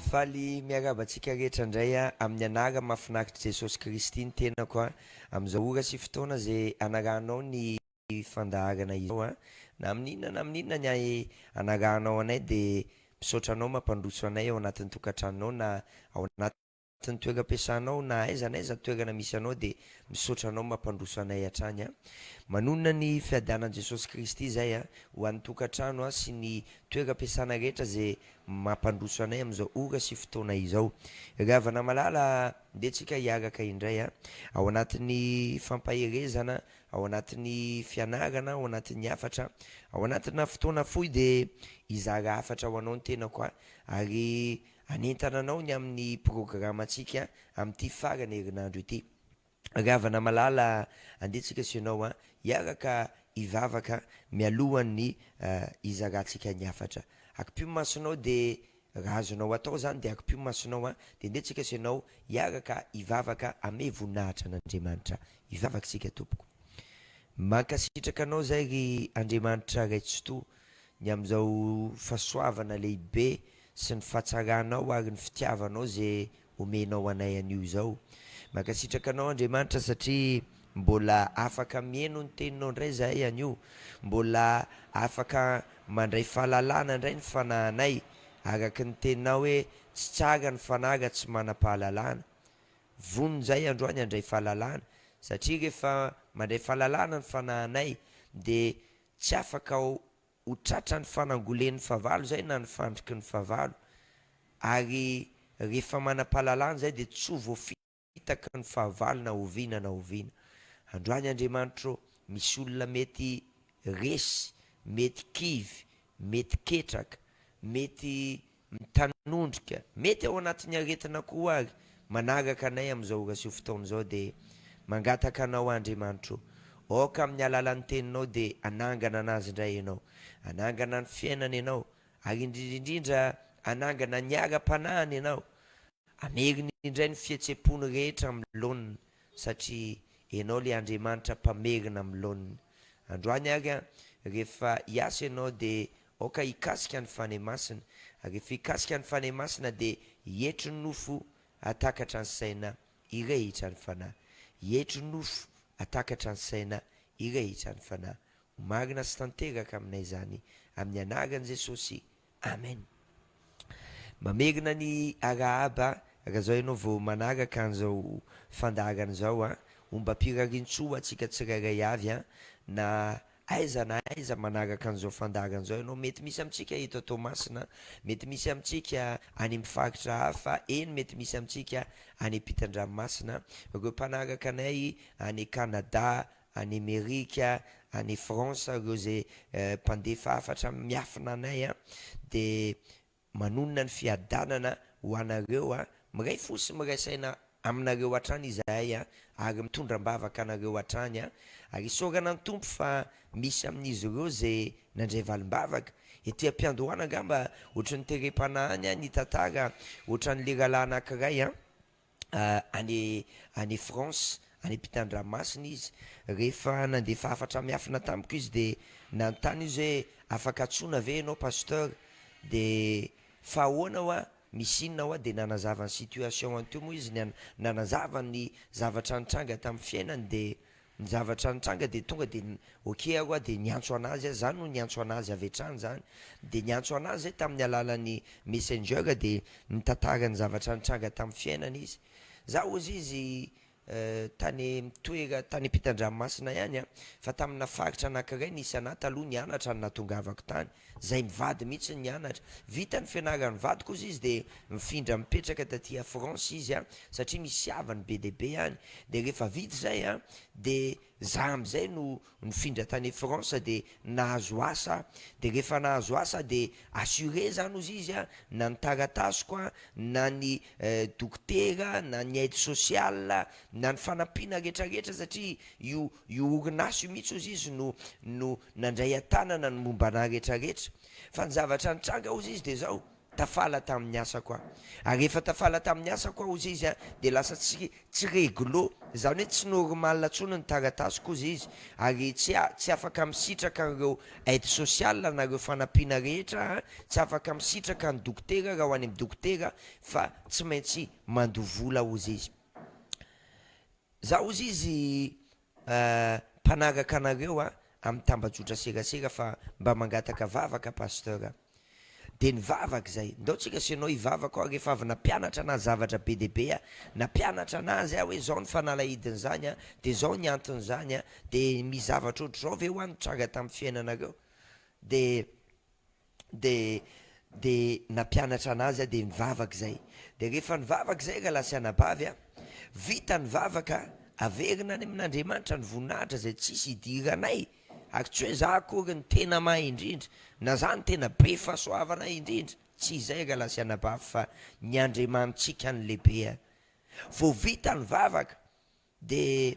Faly miarahaba antsika rehetra indray amin'ny anarany mahafinaritr'i Jesosy Kristy ny tenako amin'izao ora sy fotoana izay anarahanao ny fandaharana izao. Na amin'inona na amin'inona ny anarahanao anay dia misaotra anao mampandroso anay ao anatin'ny tokantranonao na ao anatin'ny toeram-piasanao na aiza na aiza toerana misy anao dia misaotra anao mampandroso anay hatrany. Manonona ny fiadanan'i Jesosy Kristy izay ho an'ny tokantrano sy ny toeram-piasana rehetra izay mampandroso anay amin'izao ora sy fotoana izao. Ry havana malala, ndeha tsika hiaraka indray ao anatin'ny fampaherezana, ao anatin'ny fianarana, ao anatin'ny hafatra, ao anatina fotoana fohy dia hizara hafatra ho anao ny tenako ary hanentana anao ny amin'ny programantsika amin'ity farany herinandro ity. Ry havana malala, andeha tsika sy ianao hiaraka hivavaka mialohan'ny hizarantsika ny hafatra. Akipio ny masonao dia raha azonao atao izany dia akipio ny masonao dia andeha tsika sy ianao hiaraka hivavaka hamehy voninahitra an'Andriamanitra. Hivavaka isika tompoko. Mankasitraka anao izay ry Andriamanitra Ray Tsitoha ny amin'izao fahasoavana lehibe sy ny fahatsaranao ary ny fitiavanao izay omenao anay anio izao. Mankasitraka anao Andriamanitra satria mbola afaka miheno ny teninao indray izahay anio, mbola afaka mandray fahalalana indray ny fanahinay, araka ny teninao hoe tsy tsara ny fanahy raha tsy manam-pahalalana. Vonona izahay androany handray fahalalana satria rehefa mandray fahalalana ny fanahinay dia tsy afaka ho tratran'ny fanangolen'ny fahavalo izay na ny fandriky ny fahavalo, ary rehefa manam-pahalalana izay dia tsy ho voafitaky ny fahavalo na oviana na oviana. Androany Andriamanitra ô, misy olona mety resy, mety kivy, mety ketraka, mety mitanondrika, mety ao anatin'ny aretina koa ary manaraka anay amin'izao ora sy fotoana izao dia mangataka Anao Andriamanitro aoka amin'ny alalan'ny Teninao dia hanangana anazy indray Ianao, hanangana ny fiainany Ianao ary indrindra indrindra hanangana ny ara-panahiny Ianao, hamerina indray ny fihetsem-pony rehetra amin'ny laoniny satria Ianao ilay Andriamanitra mpamerina amin'ny laoniny. Androany ary an, rehefa hiasa Ianao dia Aoka hikasika ny Fanahy Masina. Ary rehefa hikasika ny Fanahy Masina dia hietry ny nofo hatakatra ny saina hirehitra ny Fanahy. Hietry ny nofo hatakatra ny saina hirehitra ny Fanahy. Ho marina sy tanteraka aminay izany amin'ny anaran'i Jesosy. Amen. Mamerina ny arahaba raha zao ianao vao manaraka an'izao fandaharana izao an, ombam-pirarintsoa ho antsika tsirairay avy an, na Aiza na aiza manaraka an'izao fandaharana izao ianao, mety misy amintsika eto Toamasina, mety misy amintsika any amin'ny faritra hafa, eny mety misy amintsika any ampitan-dranomasina, ireo mpanaraka anay any Canada, any Amerika, any France, ireo izay mpandefa hafatra miafina anay dia Manonona ny fiadanana ho anareo a! Miray fo sy miray saina aminareo hatrany izahay a! Ary mitondra am-bavaka anareo hatrany a! Ary isaorana ny Tompo fa misy amin'izy ireo izay nandray valim-bavaka. Ety am-piandohana angamba ohatry ny terem-panahy any aho nitantara ohatran'ilay rahalahy anankiray a! any any France, any ampitan-dranomasina izy. Rehefa nandefa hafatra miafina tamiko izy dia nanontany izy hoe afaka antsoina ve ianao Pasteur? Dia fa ahoana hoa, misy inona hoa? Dia nanazava ny situation-ny teo moa izy, nanazava ny zavatra nitranga tamin'ny fiainany dia Ny zavatra nitranga dia tonga dia ok aho a dia niantso anazy aho, za no niantso anazy avy hatrany zany, dia niantso anazy zay tamin'ny alalan'ny messenger dia nitantara ny zavatra nitranga tamin'ny fiainany izy, za hozy izy tany toera tany ampitan-dranomasina ihany a, fa tamina faritra anakiray nisy anah taloha nianatra no nahatongavako tany, Zay mivady mihitsy ny nianatra. Vita ny fianaran'ny vadiko ozy izy de mifindra mipetraka taty à France izy a, satria misy havany be dia be any. De rehefa vita izay a, de za amizay no nifindra tany France de nahazo asa aho. De rehefa nahazo asa de assuré zany ozy izy a, na ny taratasiko a, na ny dokotera, na ny aide sociale, na ny fanampiana retraretra satria io Io orinasa io mihitsy hozy izy no no nandray an-tanana ny momba anah rehetra rehetra. Fa ny zavatra nitranga hozy izy dia izao, tafala tamin'ny asako aho. Ary rehefa tafala tamin'ny asako aho hozy izy an, dia lasa tsy tsy réglo Izany hoe tsy normal intsony ny taratasiko hozy izy ary tsy tsy afaka misitraka an'ireo aide sociale na ireo fanampiana rehetra aho, tsy afaka misitraka ny dokotera raha ho any amin'ny dokotera fa tsy maintsy mandoa vola hozy izy. Za hozy izy mpanaraka anareo amin'ny tambajotra serasera fa mba mangataka vavaka Pasteur a. Dia nivavaka izay. Ndao tsika sy ianao hivavaka aho rehefa avy nampianatra anazy zavatra be dia be aho. Nampianatra anazy aho hoe zao ny fanalahidin'izany a, dia zao ny anton'izany a, dia misy zavatra ohatr'izao ve hoa nitranga tamin'ny fiainanareo? Dia dia dia nampianatra anazy aho dia nivavaka izay. Dia rehefa nivavaka izay rahalahy sy anabavy a, vita ny vavaka, averina any amin'Andriamanitra ny voninahitra izay tsisy idiranay, ary tsy hoe za akory no tena mahay indrindra, na za no tena be fahasoavana indrindra, tsy izay rahalahy sy anabavy fa ny Andriamanitsika no lehibe a. Vao vita ny vavaka dia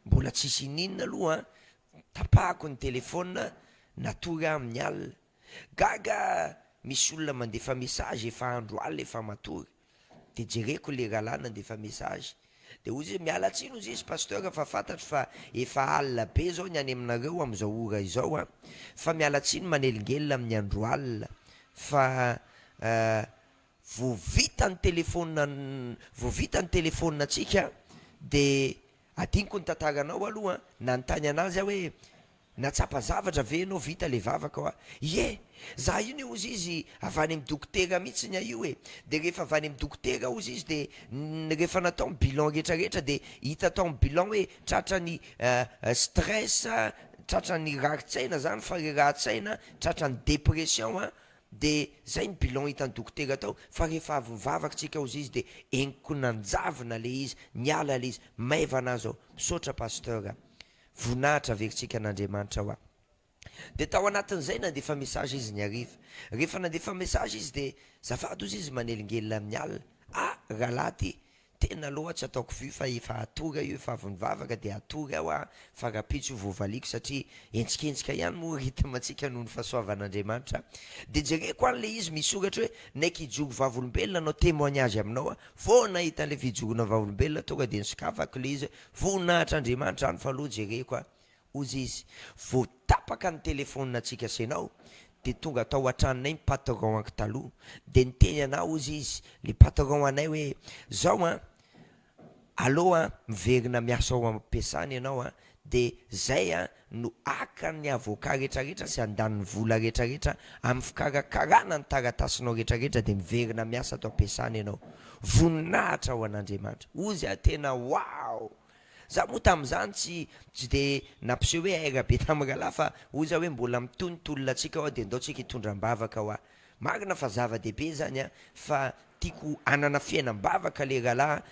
mbola tsisy ininona aloha an, tapahako ny telephone, natory aho amin'ny alina. Gaga misy olona mandefa message efa andro alina efa matory, de jereko le rahalahy nandefa message, de hozy izy miala tsiny hozy izy pasteur fa fantatro fa efa alina be zao ny any aminareo amizao ora izao an, fa miala tsiny manelingelina amin'ny andro alina fa vao vita ny telephone vao vita ny telephone antsika de adinoko ny tantaranao aloha an, nanontany anazy aho hoe Nahatsapa zavatra ve ianao vita le vavaka hoa? Ie! Za io ne ozy izy avy any am dokotera mihitsy ny io e! De rehefa avy any am dokotera ozy izy de rehefa natao ny bilan rehetra rehetra de hita tao am bilan hoe tratran'ny stress, tratran'ny rarin-tsaina zany, faharerahan-tsaina, tratran'ny dépression an, de zay ny bilan hitan'ny dokotera tao, fa rehefa avy nivavaka tsika ozy izy de henoko nanjavona le izy, niala le izy, maivana aho zao, misaotra pasteur a! Voninahitra averintsika an'Andriamanitra hoa. Dia tao anatin'izay nandefa message izy ny hariva. Rehefa nandefa message izy dia zafady hozy izy manelingelina amin'ny alina. Ah! Rahalahy ty, tena aloha tsy ataoko vue fa efa hatory aho io, efa avy nivavaka dia hatory aho ah, fa rahampitso io voavaliako satria henjikenjika ihany moa rythme antsika noho ny fahasoavan'Andriamanitra. Dia jereko any ilay izy misy soratra hoe naiky hijoro vavolombelona hanao témoignage aminao aho. Vao nahita an'ilay fijoroana vavolombelona tonga dia nosokafako ilay izy hoe Voninahitra Andriamanitra any fa aloha jereko a! Hozy izy, vao tapaka ny telephone antsika sy enao dia tonga tao an-tranonay ny patron anko taloha dia niteny anah hozy izy, le patron anay hoe zao an, alou an miverina miasa ao am-piasana ianao an, dia zay an no haka ny avocat retraretra sy handany ny vola retraretra amin'ny fikarakarana ny taratasinao retraretra dia miverina miasa ato am-piasana ianao. Voninahitra ho an'Andriamanitra. Hozy aho tena waouh! Za moa tamin'izany tsy tsy dia nampiseho hoe air be tamin'ny rahalahy fa hozy aho hoe mbola mitohy ny tolona antsika hoa dia ndao tsika hitondra am-bavaka hoa. Marina fa zava-dehibe izany an, fa tiako hanana fiainam-bavaka le rahalahy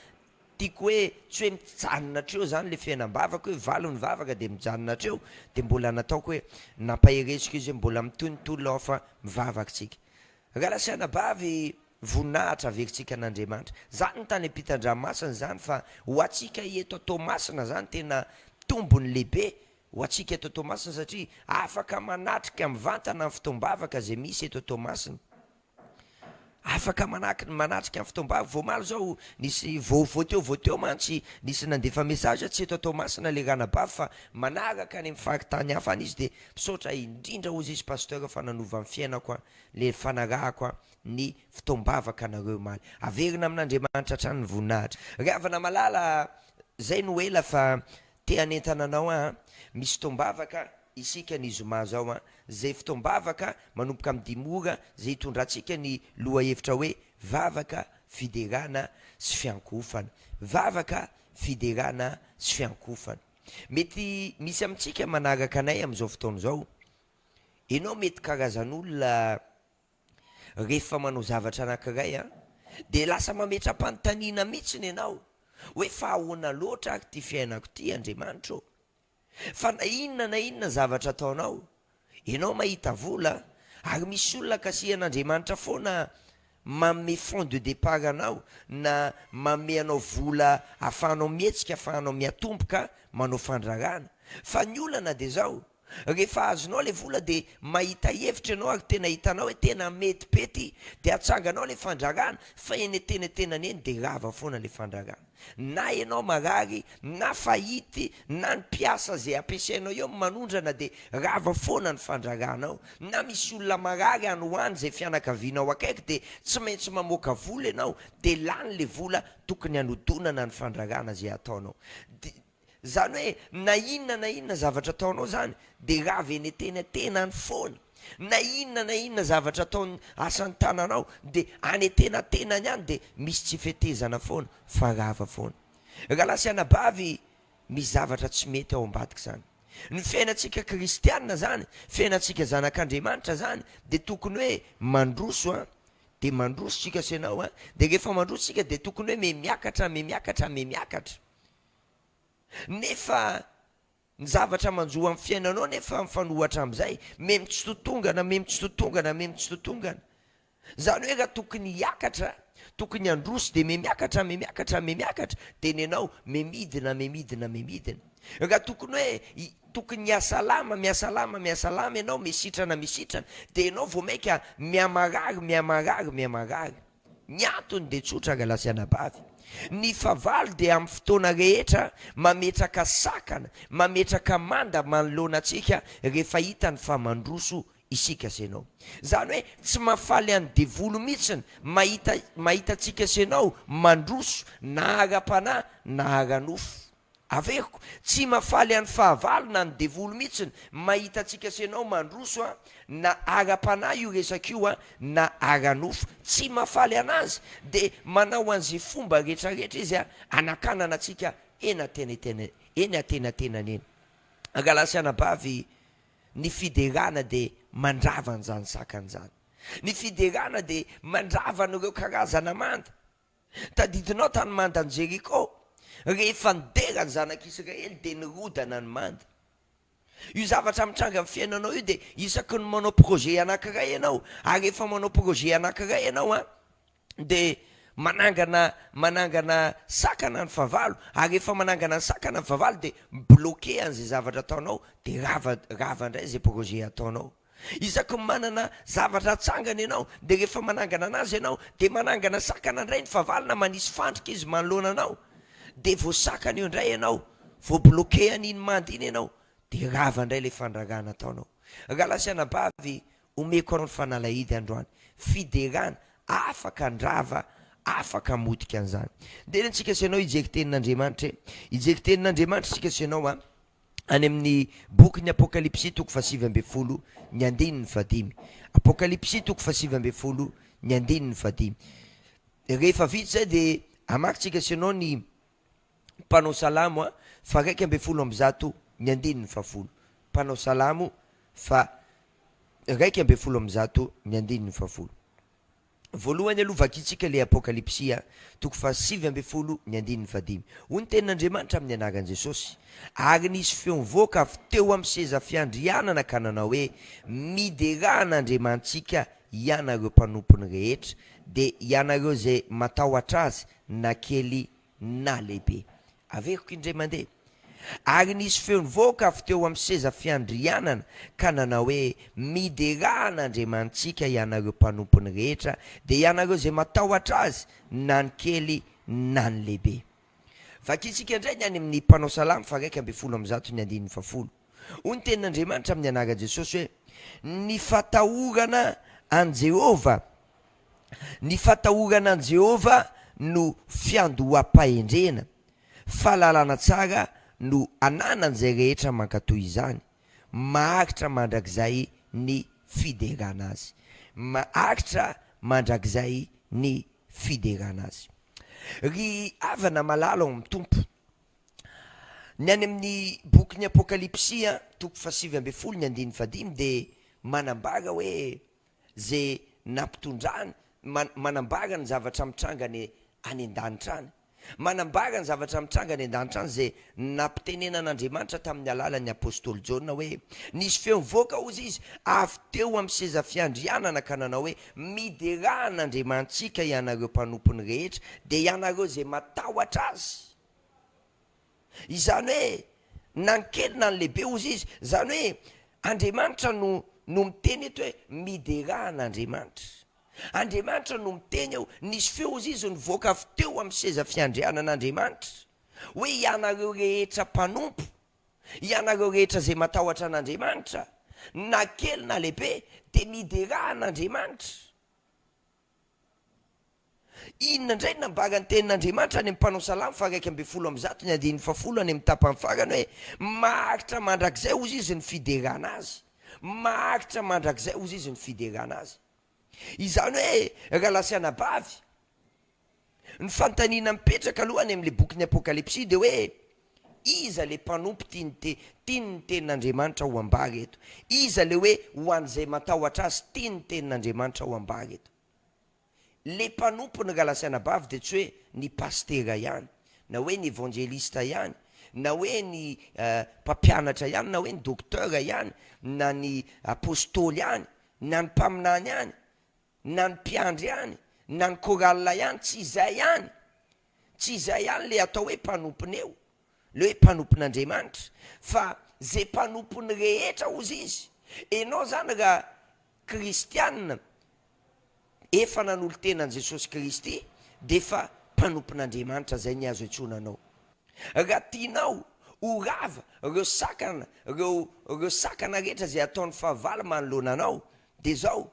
Tiako hoe tsy hoe mijanona hatreo zany le fiainam-bavaka hoe valo ny vavaka de mijanona hatreo de mbola nataoko hoe nampahereziko izy hoe mbola mitohy ny tolona ao fa mivavaka tsika. Rahalahy sy anabavy voninahitra averintsika an'Andriamanitra. Zany ny tany ampitan-dranomasina zany fa ho antsika eto Toamasina zany tena tombony lehibe ho antsika eto Toamasina satria afaka manatrika mivantana ny fotoam-bavaka zay misy eto Toamasina. Afaka manaky manatrika ny fotoam-bavy, vao omaly zao nisy vao vao teo vao teo mantsy nisy nandefa message tsy eto Toamasina le ranabavy fa manaraka any amin'ny faritany hafa any izy de misaotra indrindra hozy izy pasteur fa nanova ny fiainako an le fanarahako an ny fotoam-bavaka anareo omaly. Averina amin'Andriamanitra hatrany ny voninahitra. Ry havana malala zay no ela fa Te hanentana anao aho an! Misy fotoam-bavaka isika ny zoma zao an! Zay fotoam-bavaka manomboka amin'ny dimy ora zay hitondrantsika ny lohahevitra hoe Vavaka, fiderana sy fiankohofana. Vavaka, fiderana sy fiankohofana. Mety misy amintsika manaraka anay amin'izao fotoana izao, ianao mety karazan'olona rehefa manao zavatra anankiray an, dia lasa mametra-panontaniana mihitsiny ianao hoe fa ahoana loatra ary ity fiainako ity Andriamanitra ô? Fa na inona na inona zavatra ataonao, ianao mahita vola ary misy olona kasihan'Andriamanitra foana manome fonds de départ anao na manome anao vola ahafahanao mihetsika, ahafahanao miatomboka manao fandrarana. Fa ny olana dia izao, Rehefa azonao le vola de mahita hevitra ianao ary tena hitanao hoe tena mety be ty, de atsanganao le fandrarana fa eny antenatenany eny de rava foana le fandrarana. Na ianao marary, na fahity, na ny mpiasa ze ampiasainao eo manondrana de rava foana ny fandraranao. Na misy olona marary any ho any ze fianakavianao akaiky de tsy maintsy mamoaka vola ianao de lany le vola tokony hanodonana ny fandrarana ze ataonao. De Zany hoe na inona na inona zavatra ataonao zany de rava eny antenatenany foana, na inona na inona zavatra ataon'ny asan'ny tananao de any antenatenany any de misy tsy fetezana foana fa rava foana. Rahalahy sy anabavy misy zavatra tsy mety ao ambadika zany. Ny fiainantsika kristianina zany, fiainantsika zanak'Andriamanitra zany de tokony hoe mandroso an, de mandroso tsika sy ianao an, de rehefa mandroso tsika de tokony hoe me miakatra, me miakatra, me miakatra. Nefa ny zavatra manjo amin'ny fiainanao nefa mifanohatra amin'izay, memy tsy totongana, memy tsy totongana, memy tsy totongana. Izany hoe raha tokony hiakatra, tokony handroso dia me miakatra, me miakatra, me miakatra, dia ny anao me midina, me midina, me midina. Raha tokony hoe tokony hihasalama, mihasalama, mihasalama ianao, me sitrana, me sitrana, dia ianao vao mainka mihamarary, mihamarary, mihamarary. Ny antony dia tsotra rahalahy sy anabavy, ny fahavalo dia amin'ny fotoana rehetra mametraka sakana, mametraka manda manoloana antsika rehefa hitany fa mandroso isika sy ianao. Izany hoe tsy mahafaly an'ny devoly mihitsiny mahita mahita antsika sy ianao mandroso na ara-panahy na ara-nofo. Averiko, tsy mafaly an'ny fahavalo na ny devoly mihitsiny mahita antsika sy ianao mandroso an, na ara-panahy io resaka io an, na ara-nofo, tsy mafaly anazy, dia manao an'izay fomba rehetrarehetra izy an, anakanana antsika eny antenetena eny antenatenany eny. Rahalahy sy anabavy, ny fiderana dia mandrava an'izany sakana izany. Ny fiderana dia mandrava an'ireo karazana manda. Tadidinao tany mandan'i Jeriko? Rehefa nidera ny zanak'Israely dia nirodana ny manda. Io zavatra mitranga amin'ny fiainanao io dia isaky ny manao projet anankiray ianao, ary rehefa manao projet anankiray ianao an, dia manangana manangana sakana ny fahavalo, ary rehefa manangana ny sakana ny fahavalo dia mi-bloquer an'izay zavatra ataonao, dia rava rava indray izay projet ataonao. Isaky ny manana zavatra atsangana ianao, dia rehefa manangana anazy ianao, dia manangana sakana indray ny fahavalo na manisy fandrika izy manoloana anao, dia voasakana eo indray ianao, voa-bloquer an'iny manda iny ianao, dia rava indray ilay fandrarana ataonao. Rahalahy sy anabavy, omeko anao ny fanalahidy androany, fiderana, afaka handrava, afaka hamotika an'izany. Ndeha antsika sy ianao hijery tenin'Andriamanitra e! Hijery tenin'Andriamanitra isika sy ianao an! any amin'ny bokin'ny Apokalypsy toko fahasivy ambin'ny folo ny andininy fahadimy. Apokalypsy toko fahasivy ambin'ny folo ny andininy fahadimy. Rehefa vita izay dia hamaky tsika sy ianao ny mpanao salamo a fa 111 ny andininy fahafolo. Mpanao salamo fa 111 ny andininy fahafolo. Voalohany aloha vakintsika ilay Apokalypsy a, toko faha-19 ny andininy fahadimy. Hoy ny tenin'Andriamanitra amin'ny anaran'i Jesosy, Ary nisy feo nivoaka avy teo amin'ny seza fiandrianana ka nanao hoe, Miderà an'Andriamanitsika hianareo mpanompony rehetra, dia hianareo izay matahotra Azy na kely na lehibe. Averiko indray mandeha. Ary nisy feo nivoaka avy teo amin'ny seza fiandrianana ka nanao hoe, Miderà an'Andriamanitsika ianareo mpanompony rehetra, dia ianareo izay matahotra Azy, na ny kely na ny lehibe. Vakintsika indray ny any amin'ny Mpanao Salamo faha 111 ny andininy fahafolo. Hoy ny Tenin'Andriamanitra amin'ny anaran'i Jesosy hoe, Ny fatahorana an'i Jehovah Ny fatahorana an'i Jehovah no fiandoham-pahendrena, fahalalana tsara no ananan'izay rehetra mankatò izany. Maharitra mandrakizay ny fiderana azy. Maharitra mandrakizay ny fiderana azy. Ry havana malala ao amin'ny Tompo, ny any amin'ny bokin'ny Apokalypsy, toko fahasivy ambin'ny folo ny andininy fahadimy dia manambara hoe, ze nampitondrany manambara ny zavatra mitranga any any an-danitra any. Manambara ny zavatra mitranga any an-danitra any ze nampitenenan'Andriamanitra tamin'ny alalan'ny apostoly Jaona hoe, Nisy feo nivoaka, hozy izy, avy teo amin'ny seza fiandrianana ka nanao hoe, Miderà an'Andriamanitsika ianareo mpanompony rehetra, dia ianareo izay matahotra Azy. Izany hoe, na ny kely na ny lehibe, hozy izy, izany hoe. Andriamanitra no no miteny eto hoe miderà an'Andriamanitra. Andriamanitra no miteny eo, nisy feo hozy izy nivoaka avy teo amin'ny seza fiandrianan'Andriamanitra, hoe ianareo rehetra mpanompo, ianareo rehetra izay matahotra an'Andriamanitra, na kely na lehibe, dia miderà an'Andriamanitra. Inona indray no nambaran'ny Tenin'Andriamanitra any amin'ny mpanao salamo faha 111 ny andininy fahafolo any amin'ny tapany farany hoe, Maharitra mandrakizay hozy izy ny fiderana azy. Maharitra mandrakizay hozy izy ny fiderana azy. Izany hoe, rahalahy sy anabavy, ny fanontaniana mipetraka aloha any amin'ilay bokin'ny Apokalypsy dia hoe, Iza ilay mpanompo tian'ny te, tian'ny Tenin'Andriamanitra ho ambara eto? Iza ilay hoe ho an'izay matahotra azy tian'ny Tenin'Andriamanitra ho ambara eto? Le mpanompo ny rahalahy sy anabavy dia tsy hoe ny pasitera ihany, na hoe ny evanjelista ihany, na hoe ny mpampianatra ihany, na hoe ny docteur ihany, na ny apostoly ihany, na ny mpaminany ihany, na ny mpiandry ihany, na ny chorale ihany, tsy izay ihany, tsy izay ihany le atao hoe mpanompony eo, le hoe mpanompon'Andriamanitra, fa ze mpanompony rehetra hozy izy, enao zany raha kristiana efa nanolo-tena an'i Jesosy Kristy dia efa mpanompon'Andriamanitra zay ny azo antsoina anao. Raha tianao ho rava ireo sakana ireo ireo sakana rehetra izay ataon'ny fahavalo manoloana anao dia zao,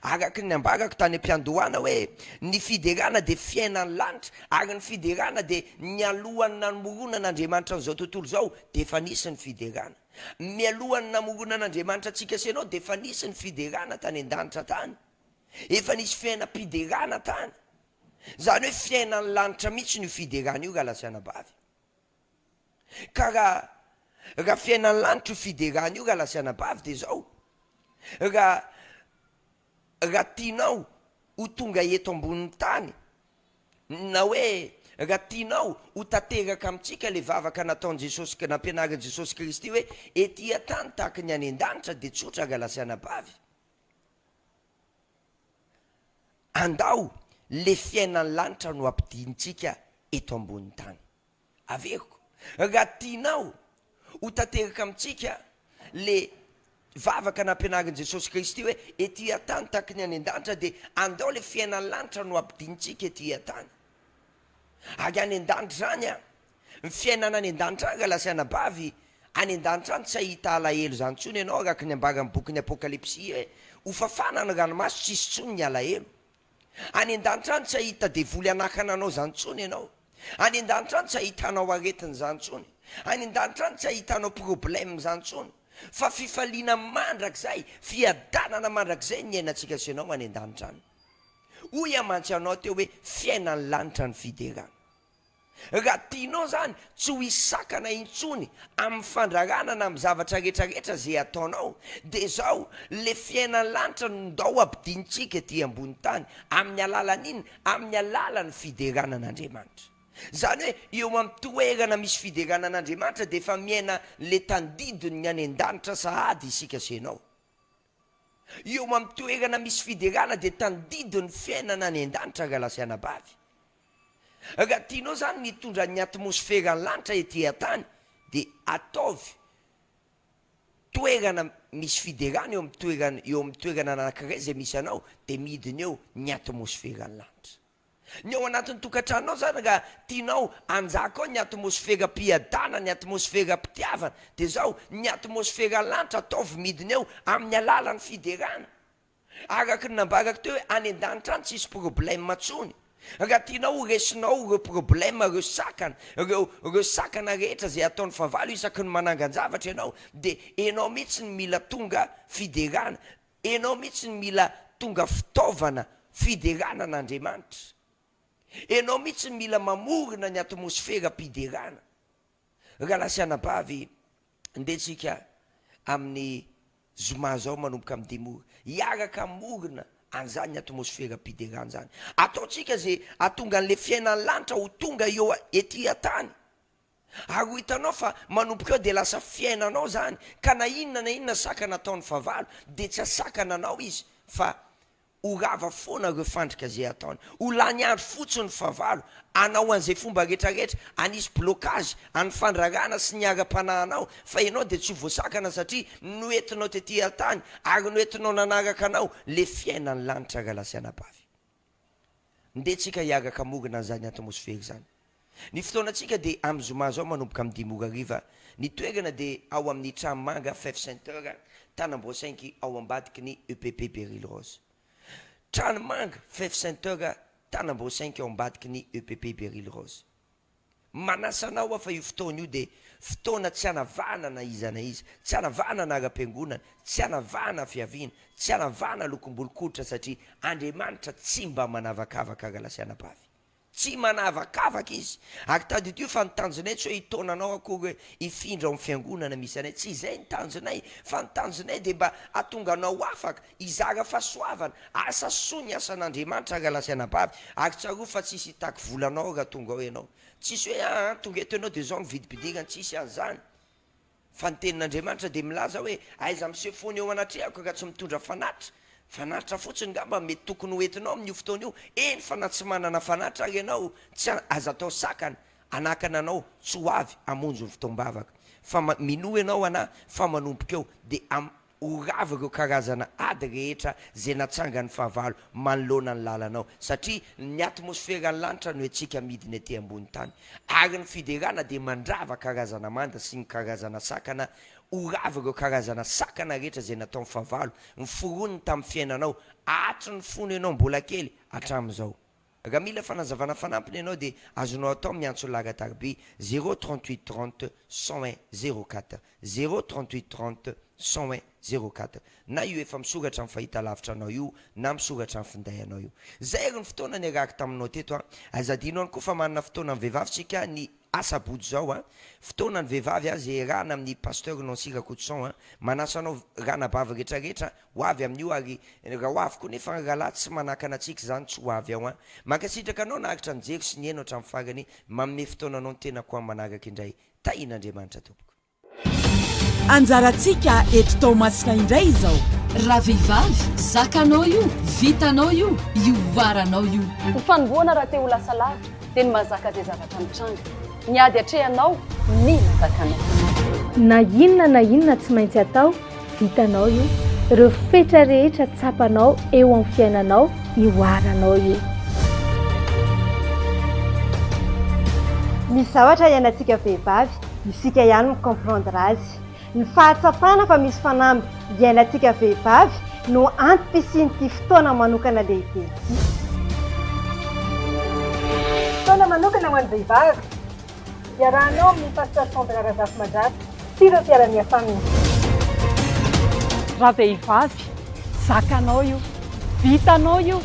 araka ny nambarako tany am-piandohana hoe ny fiderana dia fiainan'ny lanitra ary ny fiderana dia nialohan'ny namoronan'Andriamanitra an'izao tontolo izao dia efa nisy ny fiderana. Mialohan'ny namoronan'Andriamanitra antsika sy ianao dia efa nisy ny fiderana tany an-danitra tany. Efa nisy fiainam-piderana tany. Izany hoe fiainan'ny lanitra mihitsy io fiderana io rahalahy sy anabavy. Ka raha raha fiainan'ny lanitra io fiderana io rahalahy sy anabavy dia izao, raha raha tianao ho tonga eto ambonin'ny tany na hoe raha tianao ho tanteraka amintsika ilay vavaka nataon'i Jesosy, nampianarin'i Jesosy Kristy hoe ety an-tany tahaka ny any an-danitra dia tsotra rahalahy sy anabavy. Andao le fiainan'ny lanitra no ampidintsika eto ambonin'ny tany. Averiko, raha tianao ho tanteraka amintsika le vavaka nampianarin'i Jesosy Kristy hoe ety an-tany tahaky ny any an-danitra dia andao le fiainan'ny lanitra no ampidintsika ety an-tany. Ary any an-danitra izany an, ny fiainana any an-danitra any rahalahy sy anabavy, any an-danitra any tsy hahita alahelo izany intsony ianao araka ny ambaran'ny bokin'ny Apokalypsy hoe ho fafana ny ranomaso tsy hisy intsony ny alahelo. Any an-danitra any tsy hahita devoly hanakana anao izany intsony ianao. Any an-danitra any tsy hahitanao aretina izany intsony. Any an-danitra any tsy hahitanao problème izany intsony. Fa fifaliana mandrakizay, fiadanana mandrakizay ny iainantsika sy ianao any an-danitra any. Hoy aho mantsy anao teo hoe fiainan'ny lanitra ny fiderana. Raha tianao izany tsy ho hisakana intsony amin'ny fandrarana na amin'ny zavatra rehetra rehetra izay ataonao dia izao le fiainan'ny lanitra no ndao ampidintsika ety ambony tany amin'ny alalan'inona? Amin'ny alalan'ny fiderana an'Andriamanitra. Izany hoe eo amin'ny toerana misy fiderana an'Andriamanitra dia efa miaina le tandidon'ny any an-danitra sahady isika sy ianao. Eo amin'ny toerana misy fiderana dia tandidon'ny fiainana any an-danitra rahalahy sy anabavy. Raha tianao izany ny hitondra ny atmosferan'ny lanitra ety an-tany dia ataovy toerana misy fiderana eo amin'ny toerana eo amin'ny toerana anankiray izay misy anao dia midina eo ny atmosferan'ny lanitra. Ny ao anatin'ny tokantranonao izany raha tianao hanjaka ao ny atmosferam-piadanana, ny atmosferam-pitiavana dia izao, ny atmosferan'ny lanitra ataovy midina eo amin'ny alalan'ny fiderana. Araka ny nambarako teo hoe any an-danitra any tsisy problème tsony. Raha tianao ho resinao ireo problème, ireo sakana, ireo ireo sakana rehetra izay ataon'ny fahavalo isaky ny manangan-javatra ianao dia enao mihitsy no mila tonga fiderana, enao mihitsy no mila tonga fitaovana fiderana an'Andriamanitra. Enao mihitsy no mila mamorona ny atmosferam-piderana. Rahalahy sy anabavy, ndeha tsika amin'ny zoma zao manomboka amin'ny dimy ora, hiaraka hamorona an'izany atmosferam-piderana izany. Ataontsika ze hahatonga an'le fiainan'ny lanitra ho tonga eo ety an-tany. Ary ho hitanao fa manomboka eo dia lasa fiainanao zany, ka na inona na inona sakana ataon'ny fahavalo dia tsy hahasakana anao izy fa. Ho rava foana ireo fandrika izay ataony. Ho lany andro fotsiny ny fahavalo hanao an'izay fomba rehetrarehetra, hanisy blocage an'ny fandrarana sy ny ara-panahinao, fa ianao dia tsy ho voasakana satria noentinao tety an-tany ary noentinao nanaraka anao le fiainan'ny lanitra rahalahy sy anabavy. Ndeha tsika hiaraka hamorona an'izany atmosfera izany. Ny fotoanantsika dia amin'ny zoma izao manomboka amin'ny dimy ora hariva. Ny toerana dia ao amin'ny Trano Manga Fef Center, Tanamboasaingy ao ambadiky ny EPP Beryl Rose. Trano Manga Fef Center, Tanamboasaingy ao ambadiky ny EPP Beryl Rose. Manasa anao aho fa io fotoana io dia fotoana tsy hanavahana na iza na iza, tsy hanavahana anaram-piangonana, tsy hanavahana fiaviana, tsy hanavahana lokom-bolon-koditra satria Andriamanitra tsy mba manavakavaka rahalahy sy anabavy. Tsy manavakavaka izy. Ary tadidio fa ny tanjonay tsy hoe hitaona anao akory hoe hifindra ao amin'ny fiangonana misy anay. Tsy izay ny tanjonay. Fa ny tanjonay dia mba hahatonga anao ho afaka, hizara fahasoavana, asa soa ny asan'Andriamanitra rahalahy sy anabavy. Ary tsarovy fa tsisy hitaky vola anao raha tonga ao ianao. Tsisy hoe aa tonga eto ianao dia izao ny vidim-pidirana. Tsisy an'izany. Fa ny tenin'Andriamanitra dia milaza hoe, Aiza miseho foana eo anatrehako raha tsy mitondra fanatitra? Fanatitra fotsiny ngamba mety tokony ho entinao amin'io fotoana io, eny fa na tsy manana fanatitra ary ianao, tsy aza atao sakana hanakana anao tsy ho avy hamonjy ny fotoam-bavaka. Fa minoa ianao ana fa manomboka eo dia Ho rava ireo karazana ady rehetra izay natsangan'ny fahavalo manoloana ny lalanao, satria ny atmosferan'ny lanitra no hetsika midina ety ambony tany, ary ny fiderana dia mandrava karazana manda sy ny karazana sakana, ho rava ireo karazana sakana rehetra izay nataon'ny fahavalo, noforoniny tamin'ny fiainanao, hatry ny fony ianao mbola kely hatramin'izao. Raha mila fanazavana fanampiny ianao dia azonao atao miantso laharan-tariby zéro 38 30 101 04, zéro 38 30 101 04, na io efa misoratra amin'ny fahitalavitra anao io na misoratra amin'ny finday anao io. Izay ary ny fotoana niarahako taminao teto an! Aza adino ihany koa fa manana fotoana amin'ny vehivavy tsika ny Asabotsy izao an! Fotoana ny vehivavy an, izay iarahana amin'ny Pasteur Nancy Rakotoson an! Manasa anao ranabavy retraretra ho avy amin'io ary raha ho avy koa nefa ny rahalahy tsy manakana antsika izany tsy ho avy ao an! Mankasitraka anao naharitra nijery sy nihaino hatramin'ny farany, manome fotoana anao ny tenako amin'ny manaraka indray. Tahian'Andriamanitra tompoko. Anjarantsika eto Toamasina indray izao. Ravehivavy, zakanao io, vitanao io, ihoaranao io. Ho fanombohana raha te ho lasa lavitra dia ny mahazaka izay zavatra mitranga. Ny ady atrehanao, mila zakanao. Na inona na inona tsy maintsy atao, vitanao io. Ireo fetra rehetra tsapanao eo amin'ny fiainanao, ihoaranao io. Misy zavatra iainantsika vehivavy, isika ihany mi-comprendre azy. Ny fahatsapana fa misy fanamby iainantsika vehivavy no antom-pisian'ity fotoana manokana lehibe ity. Fotoana manokana ho an'ny vehivavy, iarahanao amin'ny Pasteur Sandra Razafimandrato sy ireo mpiara-miasa aminy. Ravehivavy, zakanao io, vitanao io,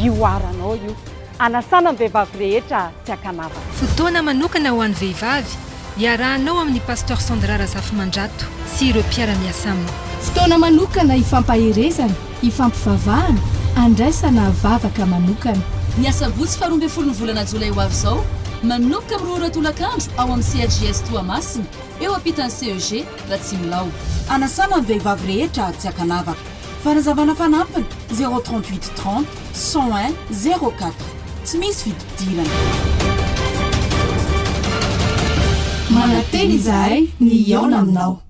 ihoaranao io. Anasana ny vehivavy rehetra tsy ankanavaka. Fotoana manokana ho an'ny vehivavy, iarahanao amin'ny Pasteur Sandra Razafimandrato sy ireo mpiara-miasa aminy. Fotoana manokana hifampaherezana, hifampivavahana, andraisana vavaka manokana. Ny asabotsy faha 12 ny volana jolay ho avy izao, manomboka amin'ny 2 ora tolakandro ao amin'ny CRJS Toamasina, eo ampitan'ny CEG Ratsimilaho. Anasana ny vehivavy rehetra tsy ankanavaka. Fanazavana fanampiny, 0 38 30 101 04. Tsy misy vidim-pidirana. Manantena izahay ny hihaona aminao.